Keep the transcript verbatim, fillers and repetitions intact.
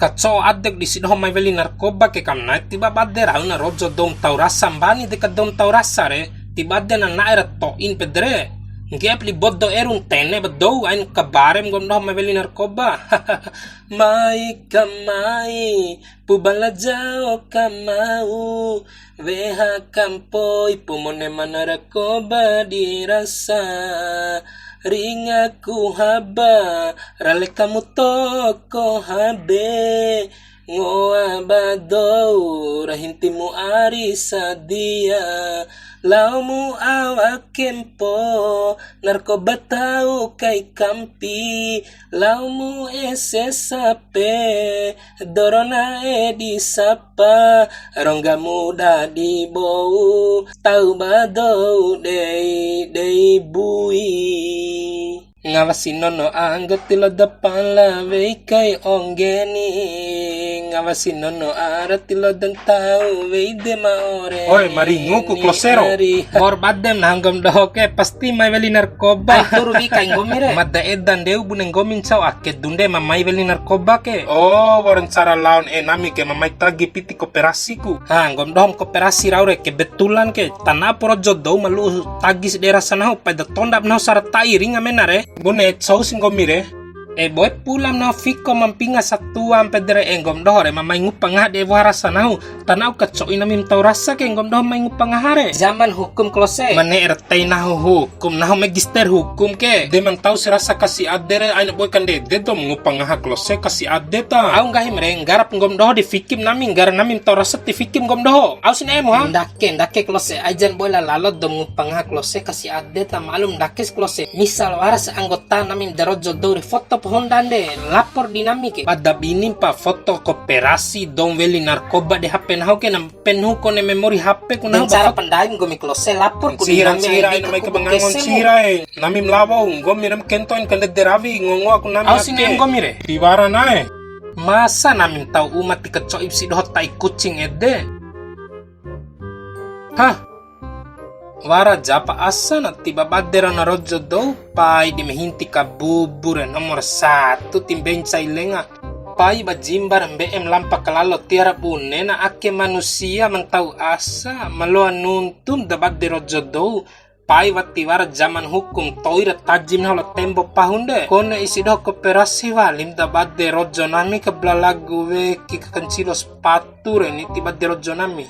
Kaco'o adek di si doho mai weli narkoba ke kam na'e, tiba bade rau na rojo dou ma tau rasa, mbani deka dou ma tau rasa re, tiba de na na'e ra to'in pede re. Ngge'ep li bodo eru ntene ba dou, ain kabarem nggomi doho mai weli narkoba. Mai ka mai, pu bala jao ka mau, weha ka mpoi, pu mone ma narkoba di rasa. Ringaku haba, ra lekamu toko habe, ngoa ba dou, ra hintimu ari sadia, laumu awa kempo, narkoba tau kai kampi, laumu ese sape, doro na'e di sapa, ronggamu dadi bou, tau ba dou dei, dei bui. Ngawa si nono anggo ti loa da pala wei kai ongge ni. Ngawa si nono ara ti loa da ntau wei de ma ore. Oi, maringu ku ni klosero. Ari. Bor badem na nggomi doho ke, pasti mai weli narkoba. Ai turu wi kai nggomi re. Mada eda ndeu bune nggomi ncau ake dunde ma mai weli narkoba ke. Oh, wa'ura ncara laon e nami ke ma mai tagi piti koperasi ku. Ha, nggomi doho ma koperasi rau re, kebetulan ke. Tana'o pu rojo dou ma lu'u tagi si de rasa nahu, pai da tonda ba nahu sara ta'i ringa mena re. Bune cou si nggomi re. E boe pula ma nahu fiko ma mpinga satua mpede re, e nggomi doho re ma mai ngupa ngaha de woha rasa nahu. Tana'o kaco'i nami ma tau rasa ke nggomi doho mai ngupa ngaha re. Zaman hukum klose. Mane R T nahu hukum, nahu magister hukum ke. De ma ntau si rasa kasi ade re, aina boe kandede dou ma ngupa ngaha klose kasi ade ta. Au nggahim re, nggara pu nggomi doho di fikim nami, nggara nami ma tau rasa ti fikim nggomi doho. Au si ne'emu ha? Ndake, ndake klose, ai jan boe la lalo dou ma ngupa ngaha klose kasi ade ta, maklum ndake si klose. Misal wara si anggota nami ma da rojo dou re, foto pu honda nde, lapor di nami ke. Bada bini mpa foto koperasi dou ma weli narkoba de H P nahu ke, na penuh kone memori H P ku nahu. Ncara ba foto. Pandaim nggomi klose, lapor ku di nami. Ncira, ncira, ai aina mai ke bangangon ncira e. Nami ma lawo, nggomi re ma kento ain kandede rawi, ngoa-ngoa ku nami. Au si ne'e nggomi re. Tiwara na'e. Masa nami ma tau uma ti kaco'i si doho ta'i kucing ede. Hah. Wara japa asa na tiba bade ra na rojo dou, pai di ma hinti kabubu re nomor satu ti mbei ncai lenga. Pai ba jimba ra mbe'em lampa kalalo tiwara bune na ake manusia ma ntau asa, ma loa nuntu ma da bade rojo dou. Pai wati wara zaman hukum, to'i ra tajim nahu lao tembo pahun de. Kone isi doho koperasi walim da bade rojo nami, kabla lagu weki kakancilo sepatu re ni ti bade rojo nami.